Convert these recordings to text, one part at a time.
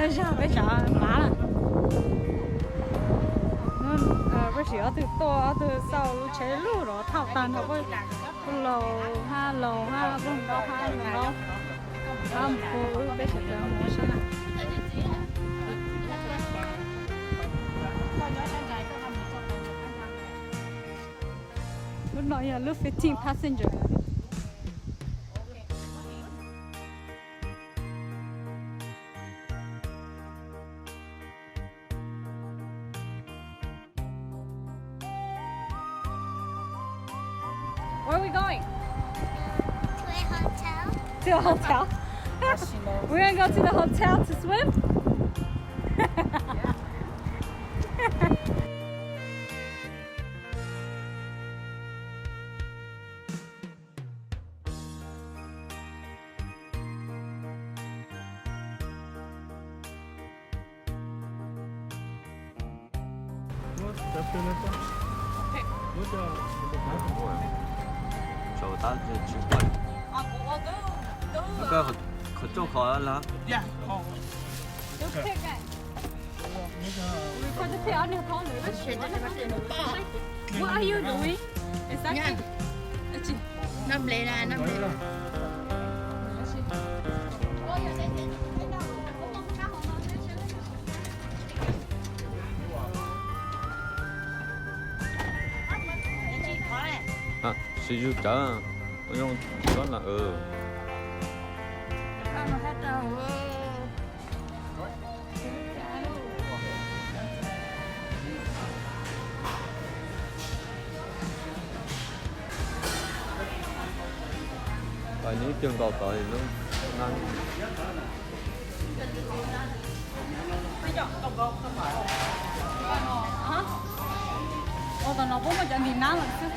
Thawj zaug peb tsav mav lawm. Peb sim ob tug tuaj ob tug xauj lub tsheb lug los thauj tag nrho, peb laus hab laus hab peb nkaub hab nkaub hab mus pub peb sawv daws mus sab na. Lub no yog lub fifteen passenger. Where are we going? To a hotel. To a hotel? We're gonna go to the hotel to swim? Qhov tso qhov lawm. What are you doing? Is that Noj nplej na, noj nplej. Siv zug cawv, ua zoo tsob ntawd. Pais nws cag nkaus tod li lub na. Ua tom no puab muaj cov ntim nab lawm xwb.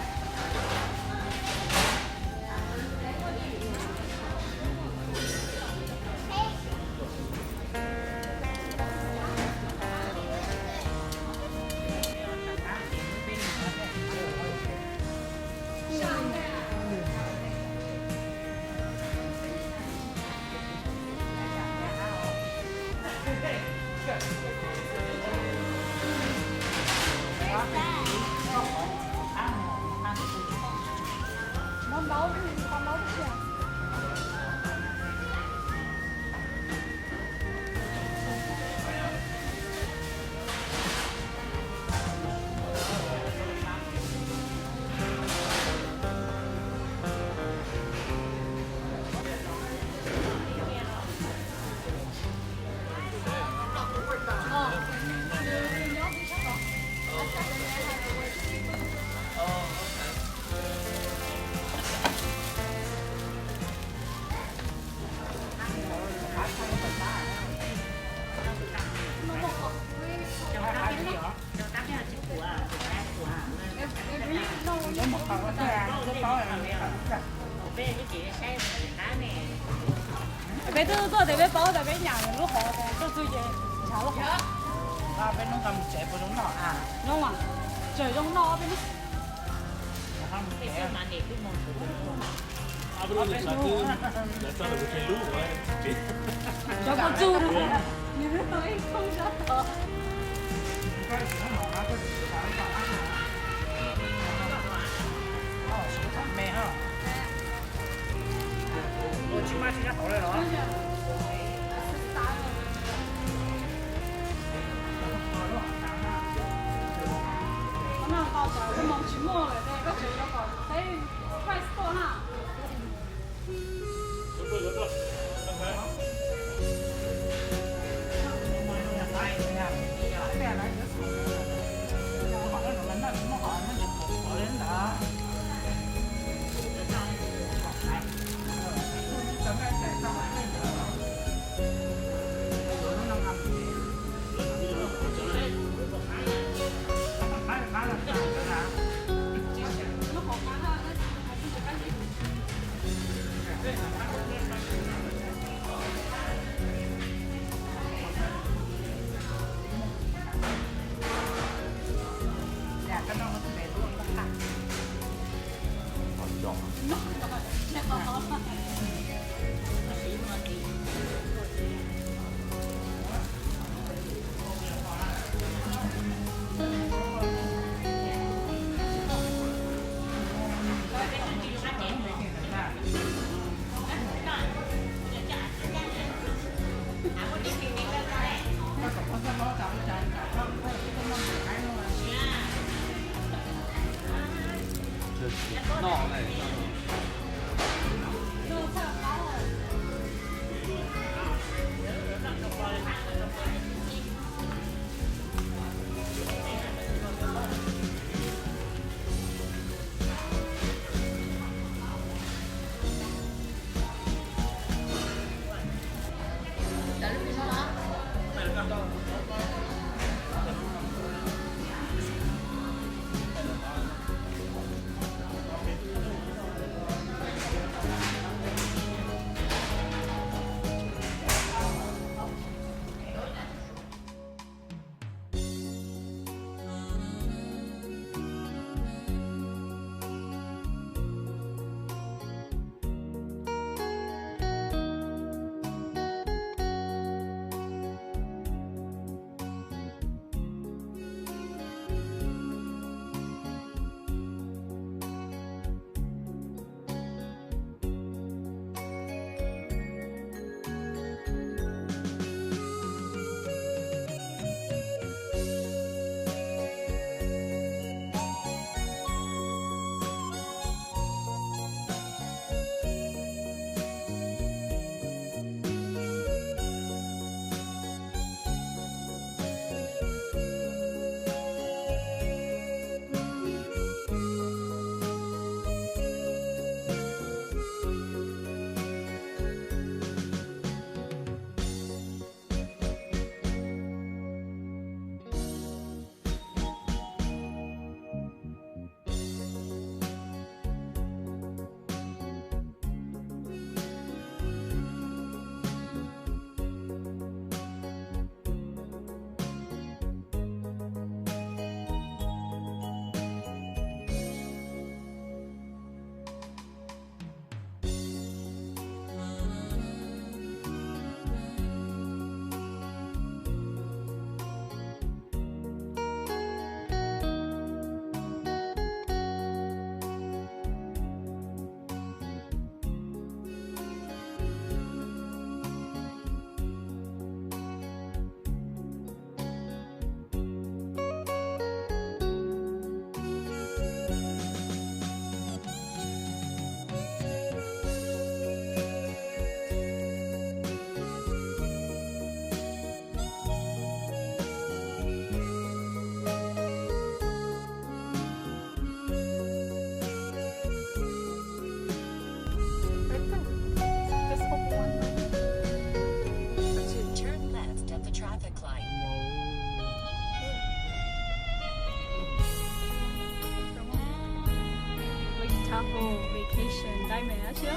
Peb twb tuaj tias peb paub tias peb nyam lub hov tuaj txug ces ntshav lub hov. Peb hnub no mus tsev puas zoo noj? Zoo mas, tseem zoo noj peb hnub. Cov kua txug, nws twb tau ib thoob sab tod. Right there. Just open one. Turn left at the traffic light. Lake Tahoe vacation, dai me a sio.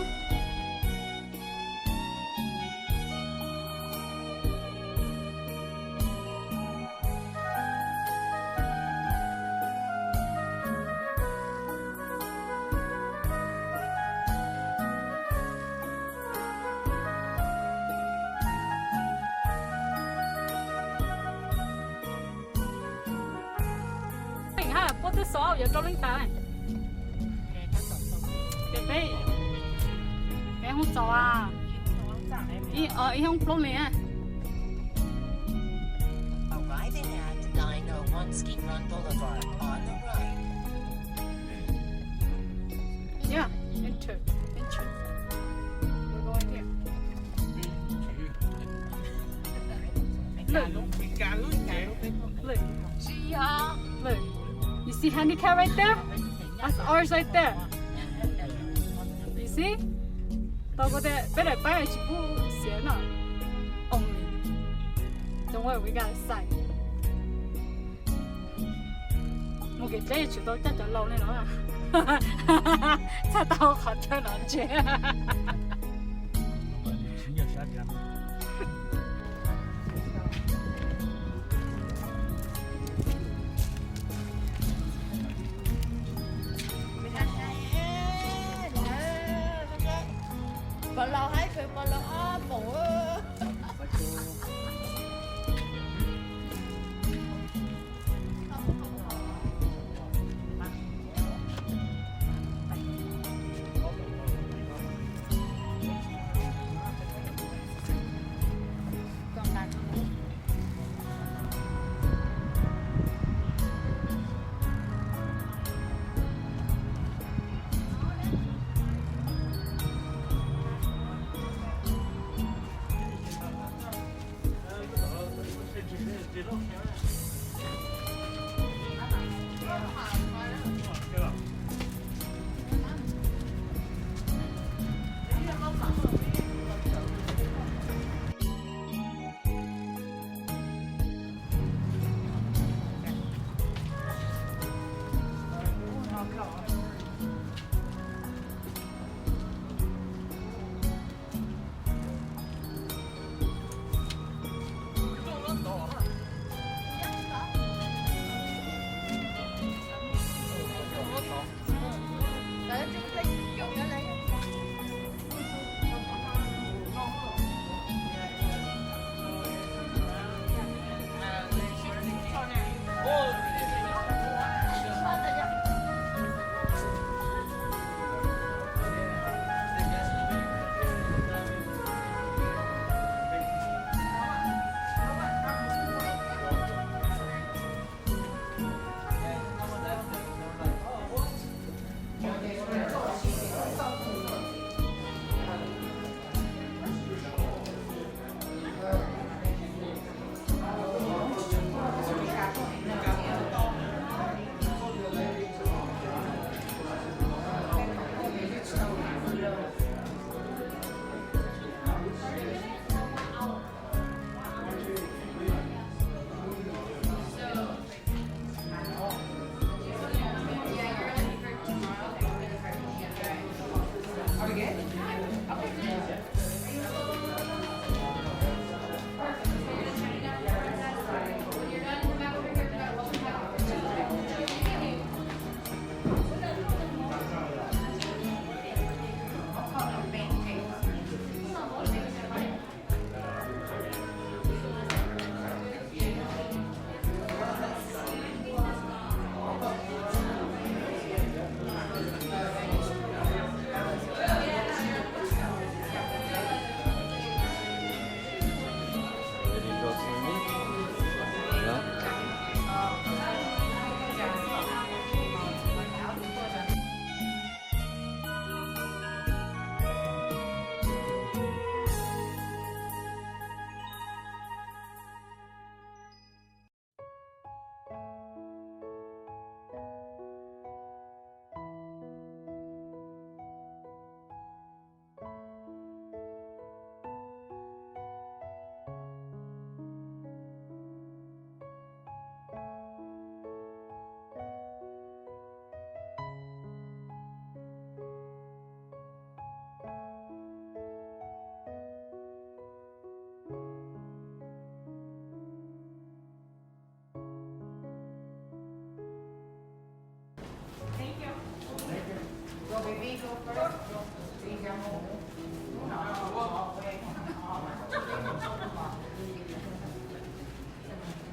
Peb twb xov yuav rau leej tas. Peb, peb, peb hu txaus a. Ib, ib hoob plaub li a. Arriving at nine oh one Ski Run Boulevard on the right. Yeah, enter, enter. We're going here. Look. Look. Look. You see handicap right there? That's ours right there. You see? Tau ko te, peb daim paib tsis pub xiav no. Only. Don't worry, we got a sign. Mus kev deb tsum tau coj cov laus li no. Txhaj tau qhov chaw no ntse. Laus haib kawg, pog laus ob paum.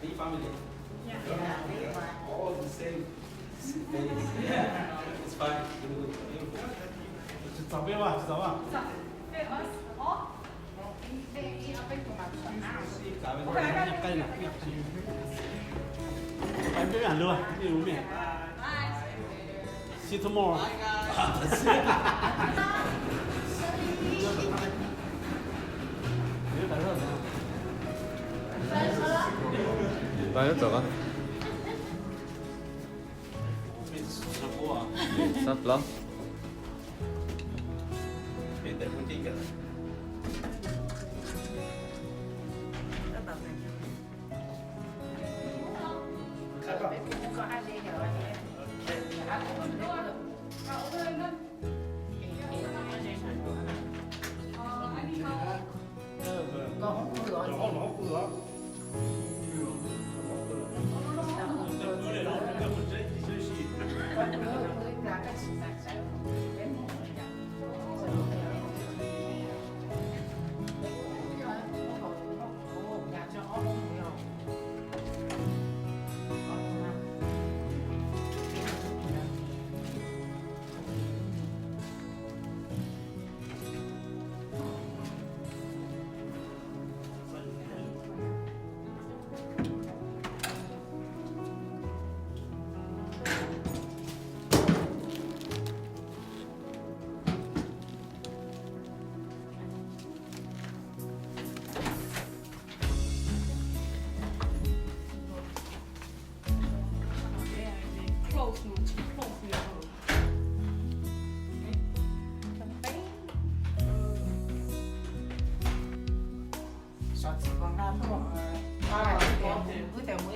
Big family. Yeah. All the same. It's fine. Beautiful. Tsis txog peb mas, tsis txog mas. Peb os. Peb os. Peb os. Peb os. Peb os. Peb os. See you tomorrow. Tau yuav txog. Sab plaub.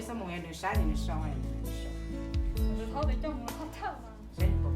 Txoj moo yog nws saib ces nws sau, nws sau. Nws thaub tes coj mus hot thawj mas. Saib nws pom.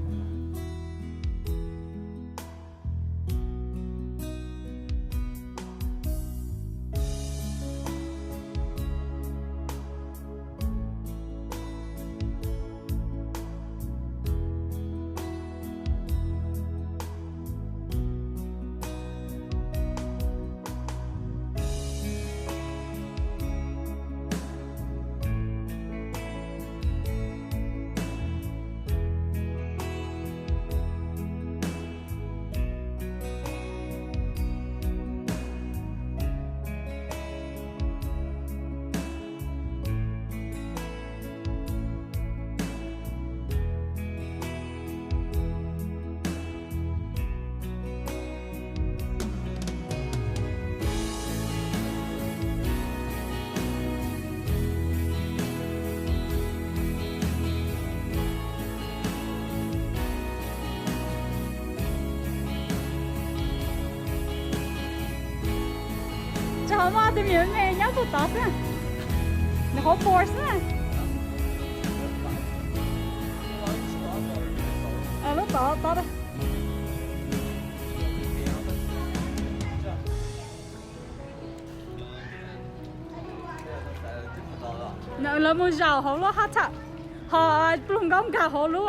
Tsis hov muaj tus me me nyob puag tod xwb. Nws hauv board xwb na. Lub tod tod. Lawv mus zaum hauv lub hot tub, ho pluj nkaub nkag hauv lub,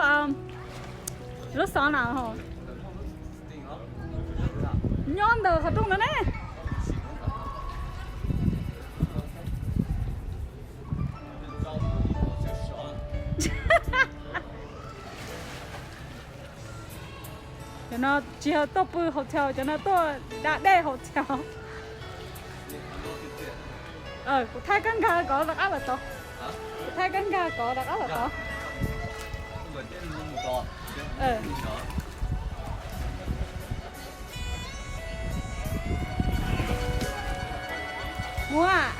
lub sauna ho. Nyob ntawm qhov rooj no ne. Cov no tsis yog tuaj pw hotel, cov no tuaj da dej hotel. Kuv thaij kab nkag kom rov qab los tod. Kuv thaij kab nkag kom rov qab los tod. Muab.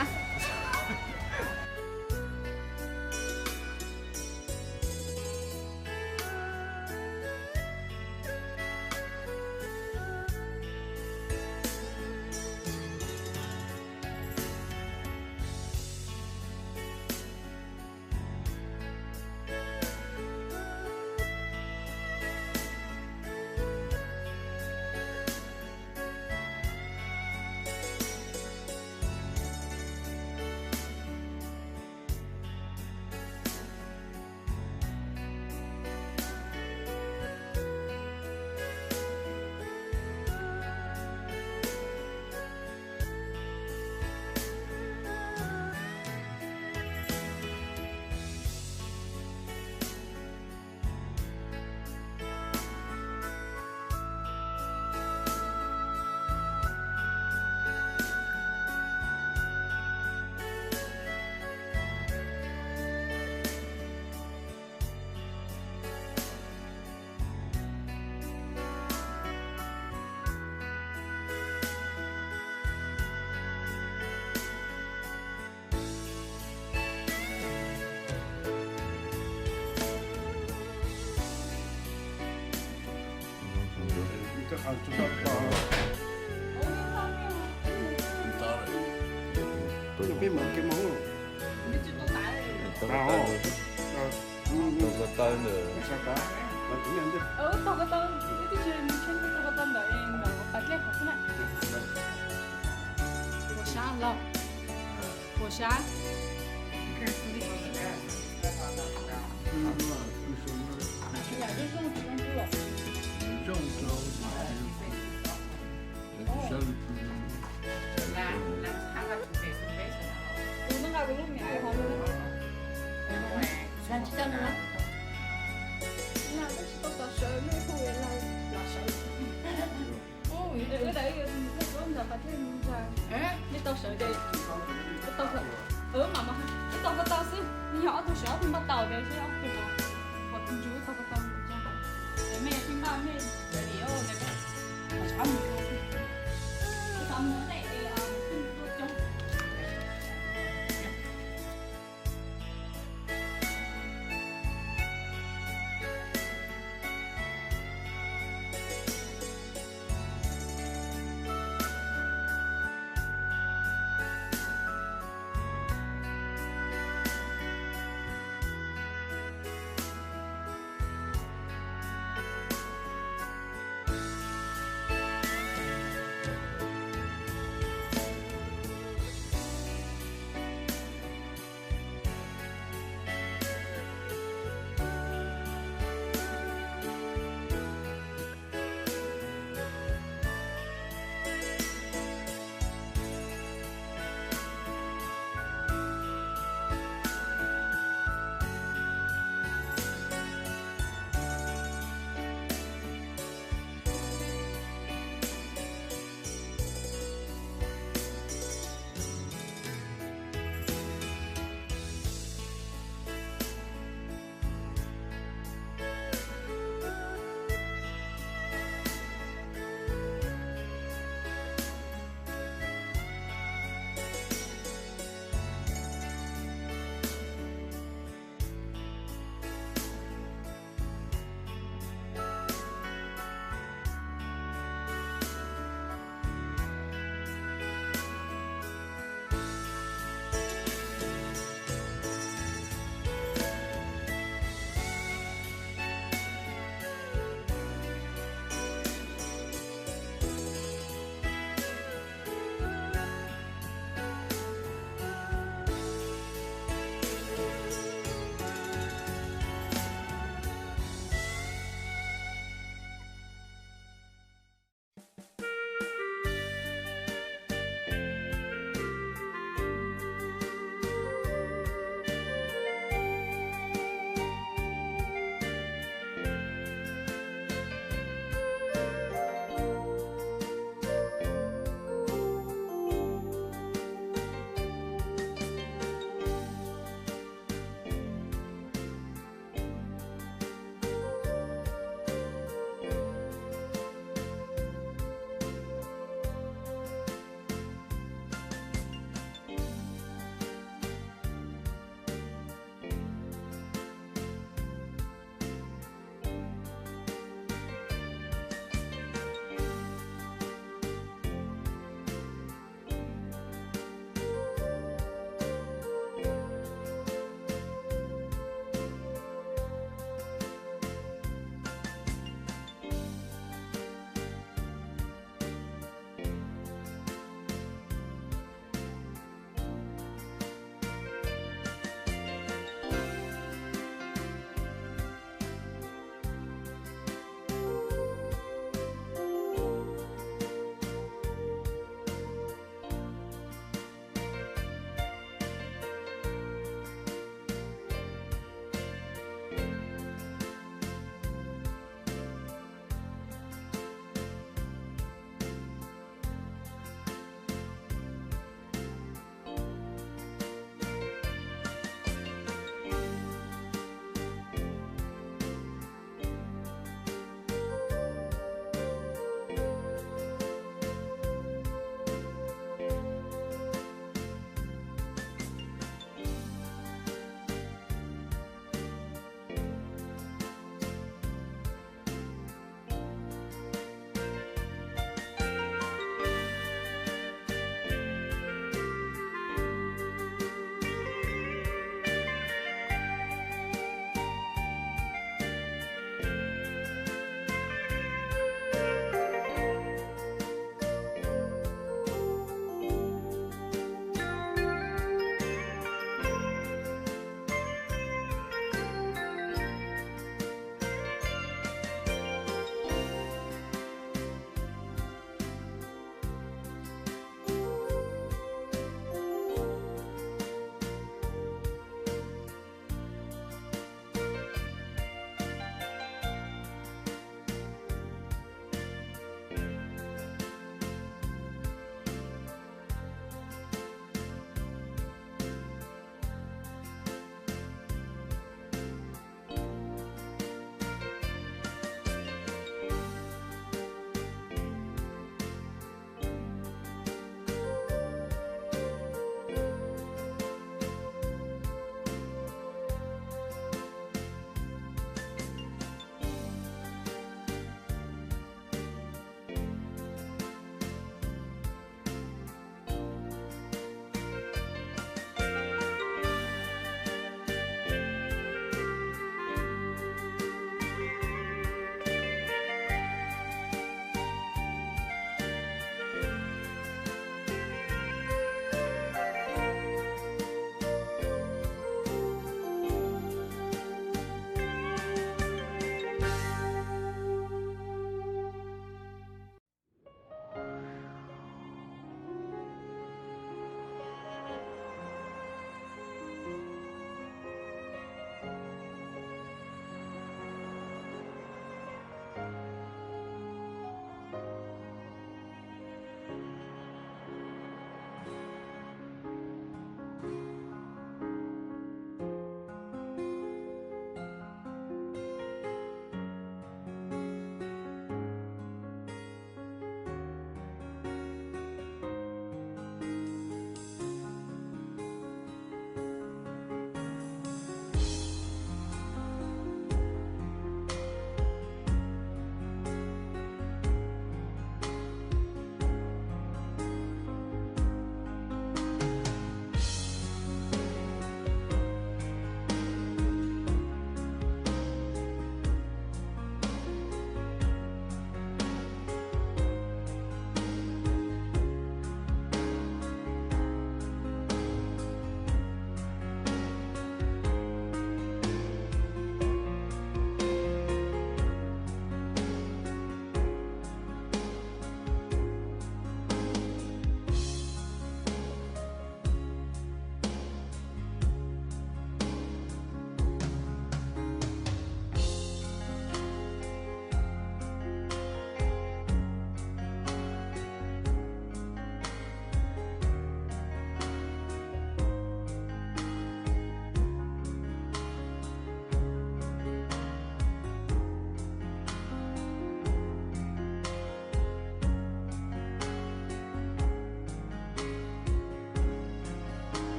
Tau ko taw ntawd. Tau ko taw, tau ko taw ntawd, ntawd pas dlej qhov xwb na. Puas sab los? Puas sab? Tus no nqa tus lub niam hov no. Tus no tsis tau sawv, nej hu los sawv. Wb tau, wb tau sawv ces, wb tau, wb mam, wb tau ko taw xwb, yog ob tug sawv ob tug npaj tau ces seb ob tug, qhov tus ntsuj wb tau ko taw. Ces mej thiaj npaj mej,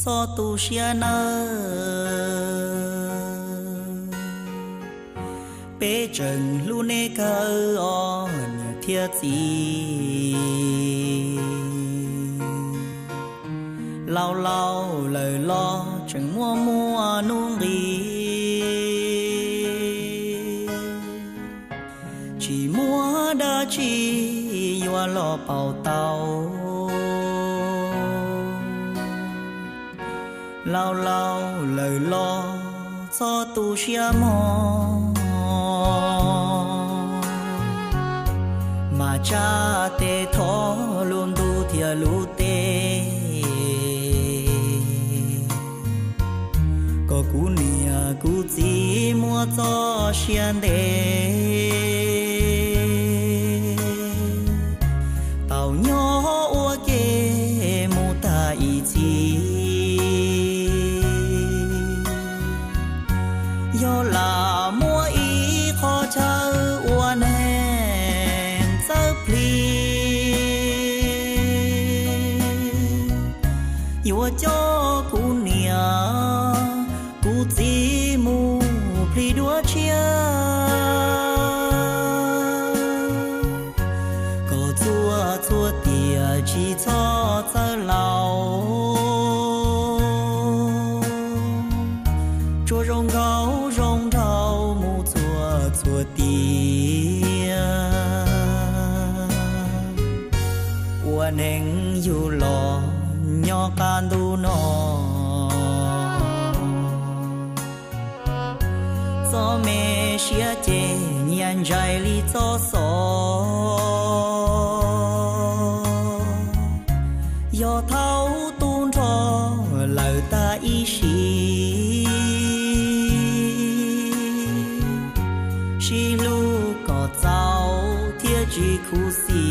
txhob tu siab nawb. Peb tseem hlub neb kawg os niam thiab txiv. Laus laus lawm los tseem muaj muaj nuj nqis, tsis muaj dab tsi yuav los pauv tau. Laus laus lawm los txhob tu siab mog, mas tsa tes thov lub ntuj thiab lub teb, kom kuv niam kuv txiv muaj txoj sia ntev, tau nyob ua ke mus tag ib txhis. Yog lam muaj ib qho chaw ua neeg txawj plhis, yuav coj kuv niam kuv txiv mus plhis duab tshiab, kom txhua txhua tiam tsis txhob txawj laus, tsuas zoo nkauj zoo nraug mus txhua txhua tiam. Ua neeg yug los nyob qab ntuj no, txoj me siab ces nyias ntsais li txoj xov. Yog thaum tu nrho lawm tag ib sim, sib hlub kom txaus thiab tsis khuv xim.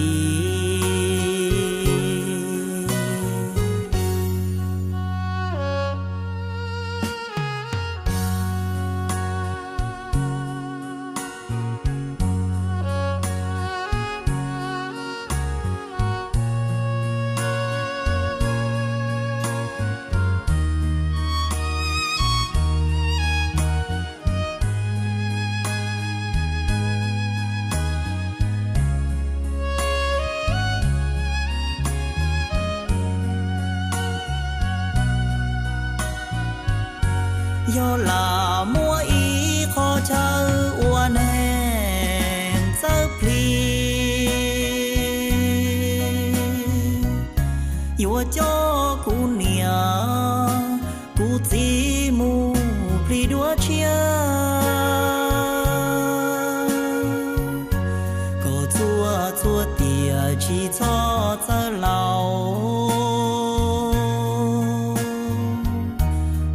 Yog lam muaj ib qho chaw ua neeg txawj plhis, yuav coj kuv niam kuv txiv mus plhis duab tshiab, kom txhua txhua tiam tsis txhob txawj laus,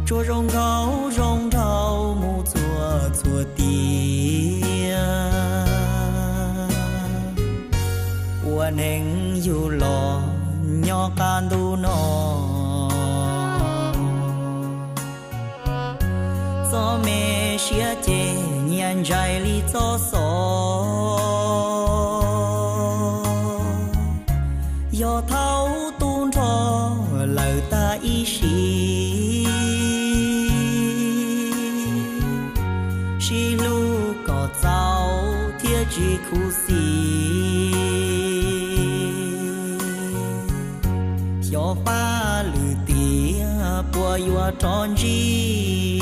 tsuas zoo nkauj zoo nraug mus txhua txhua tiam. Ua neeg yug los nyob qab ntuj no, txoj me siab ces nyias ntsais li txoj xov. Yog thaum tu nrho lawm tag ib sim, sib hlub kom txaus thiab tsis khuv xim. Xyov paj lwm tiam puas yuav rov ntsib,